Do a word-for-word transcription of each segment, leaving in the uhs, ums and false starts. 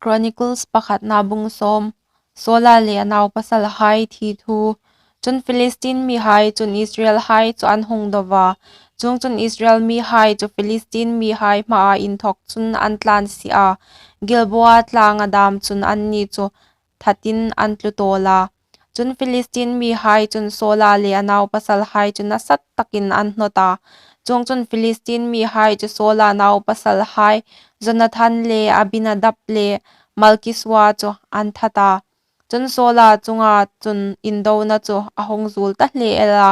Chronicles pakhatna bung sawm. Saula le a naupasalhai thi thu. Chun Philistine mihai chun Israelhai chu an hung do a. Chuongchun Israel mihai chu Philistine mihai hmaa inthawk chun an tlan si a. Gilboa tlanga dam chun anni chu thatin an tlu tawl a. Chun Philistine mihai chun Saula le a naupasalhai chu nasa takin an hnawt a. Chuongchun Philistine mihai chu Saula naupasalhai Jonathan le Abinadab le Malkisua chu an that a. Chun Saula chunga chun indona chu a hung zuol ta hle el a.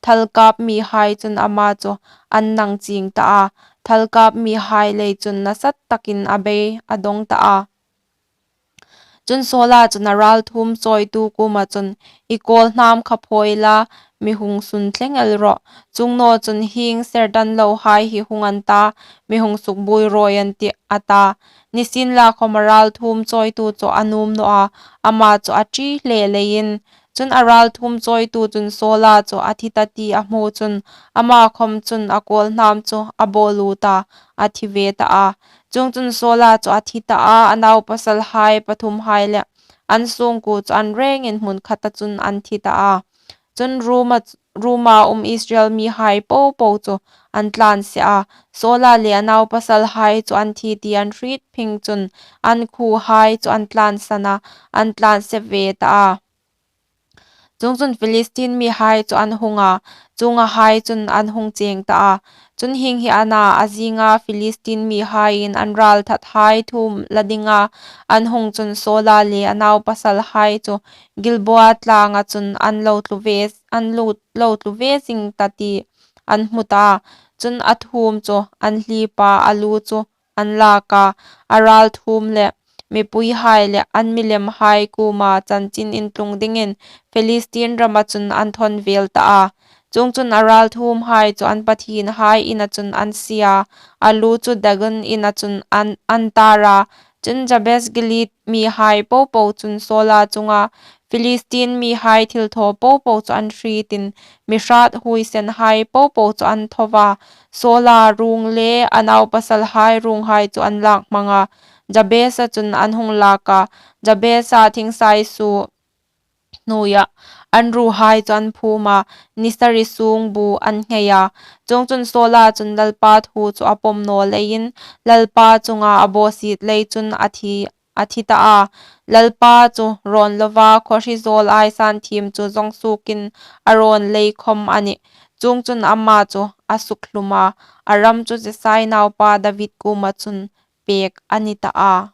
Thalkap mihai chun ama chu an nang ching ta a. Thalkap mihai lei chun nasa takin a bei a dong ta a. Chun Saula chun a ralthuom chawitu kuoma chun, "I kawlhnam kha phawi la, mi hung sun thleng el rawh. Chuong naw chun hieng ser dan lohai hi hung an ta, mi hung sukbuoi rawi an tih," a ta. Nisienlakhawm a ralthuom chawitu chu a nuom naw a, ama chu a ṭi hle leiin. Chun a ralthuom chawitu chun Saula chu a thi ta ti a hmu chun, ama khawm chun a kawlhnam chu a bawl lut a, a thi ve ta a. Chuongchun Saula chu a thi ta a, a naupasalhai pathumhai le an sungkuo chu an rengin hmun khata chun an thi ta a. Chun ruoma, ruoma um Israel mihai popo chu an tlan si a. Saula le a naupasalhai chu an thi ti an hriet phing chun an khuohai chu an tlansan a, an tlan se ve ta a. Chuongchun Philistine mihai chu an hung a, chuongahai chun an hung cheng ta a. Chun hieng hi a na, a zinga Philistine mihaiin an ral thathai thuom la dinga an hung chun Saula le a naupasalhai chu Gilboa tlanga chun an lo tlu ve, an lo, lo tlu ve zing ta ti an hmu ta. Chun a thuom chu an hlip a, a lu chu an lak a, a ralthuom le mipuihai le an milemhai kuoma chanchin intlung dingin Philistine rama chun an thawn vel ta a. Chuongchun a ralthuomhai chu an pathienhai ina chun an sie a, a lu chu Dagon ina chun an, an tar a. Chun Jabes Gilead mihai popo chun Saula chunga, "Philistine mihai thilthaw popo chu an hrietin, mi hrat huoisenhai popo chu an tho a, Saula ruong le a naupasalhai ruonghai chu an lak hmang a, Jabesa chun an hung lak a, Jabesa thingsaisuo hnuoia an ruhai chu an phum a, ni sari sung bu an nghei a." Chuongchun Saula chun Lalpa thu chu a pawm naw leiin, Lalpa chunga a bawsiet lei chun a thi, a thi ta a. Lalpa chu rawn lova khawhri zawl aisan thiem chu zawng suokin a rawn lei khawm a nih. Chuongchun ama chu a sukhlum a, a ram chu Jesai naupa David kuoma chun pek a ni ta a.